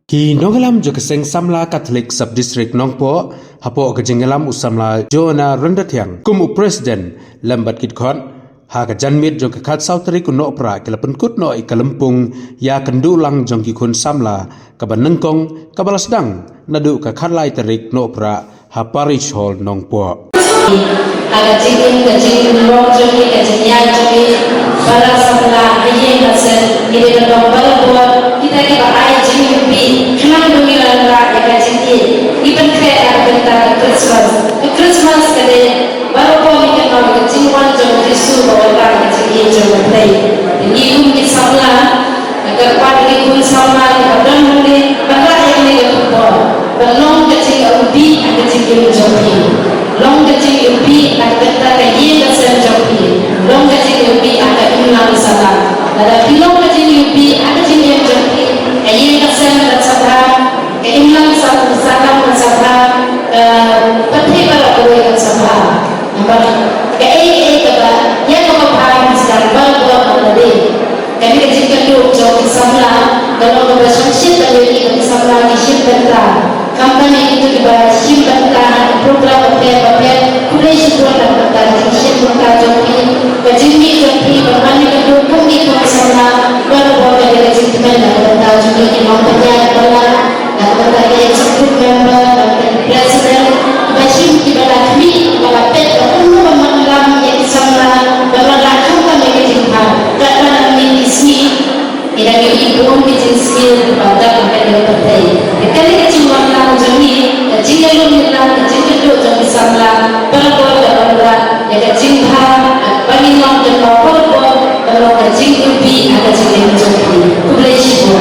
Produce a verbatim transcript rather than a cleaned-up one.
Ki nongïalam jong ka Seng Samla Katholik Sub District Nongpoh, hapoh ka jingïalam u Samla Joanna Ryndathiang kum u President lem bad ki dkhot, ha ka janmiet jong ka khatsaw tarik u Nohprah ki la pynkut noh ïa ka lympung ïakynduh lang jong ki khun samla kaba nyngkong, kaba la sdang naduh ka khatlai tarik Nohprah ha Parish Hall Nongpoh. Ha ka jingim, ka jinglong jong ngi, ka jingïaid jong ngi, para samla ha ïing ha sem, ngi dei ban long barabor kita kiba ai jingïuhpi khnang ba ngin wanrah ïa ka jingïeit. Ngi pynkhreh ha ka bynta ka Christmas. Ka Christmas ka dei barabor ngi kynmaw ïa ka jingwan jong u Jisu ba wanrah ïa ka jingïeit jong U Blei. Te ngi kum ki samla, nga kyrpad ïa ki khun samla kiba don hangne ban rah ïa kane ka khubor, ban long ka jingïuhpi ha ka jingim jong phi. Long ka jingïuhpi ha ka bynta ka ïing ka sem jong phi. Long ka jingïuhpi ha ka imlang sahlang. Lada phi long ka jingïuhpi ha ka jingim jong phi, ka ïing ka sem kan sa bha, ka imlang sah-, sahlang kan sa bha, ka pyrthei baroh kawei kan sa bha. Namar kaei kaei kaba ïa kaba bha ngi sdang barabor ban lade. Kane ka jingkynduh jong ki samla ka long kaba shongshit ban ïohi ba ki samla ki shim bynta. Khamtam ïa kito kiba shim bynta ha ki program bapher bapher, khublei shibun na ka bynta ka jingshim bynta jong phi, ka jingmih jong phi ban wan ïakynduh kum ki khun samla. Barabor ka dei ka jingkmen na ka bynta jong ngi ki nongpynïaid bylla, na ka bynta ki executive member, na ka bynta ki president, kiba shim, kiba la khmih, kiba la peit, ba kumno ban wanlam ïa ki samla ban wanrah khamtam ïa ka jingbha. Katba nangne ki sngi ngi dang ïohi bun ki jingsniew kiba dap ha kane ka pyrthei. Te kane ka jingwanlam jong ngi, ka jingïalum ïalam, ka jingkynduh jong ki samla, barabor ka wanrah ïa ka jingbha, ba ngin long kynmaw barabor, ba long ka jingkyrpad ha ka jingim jong phi. Khublei shibun.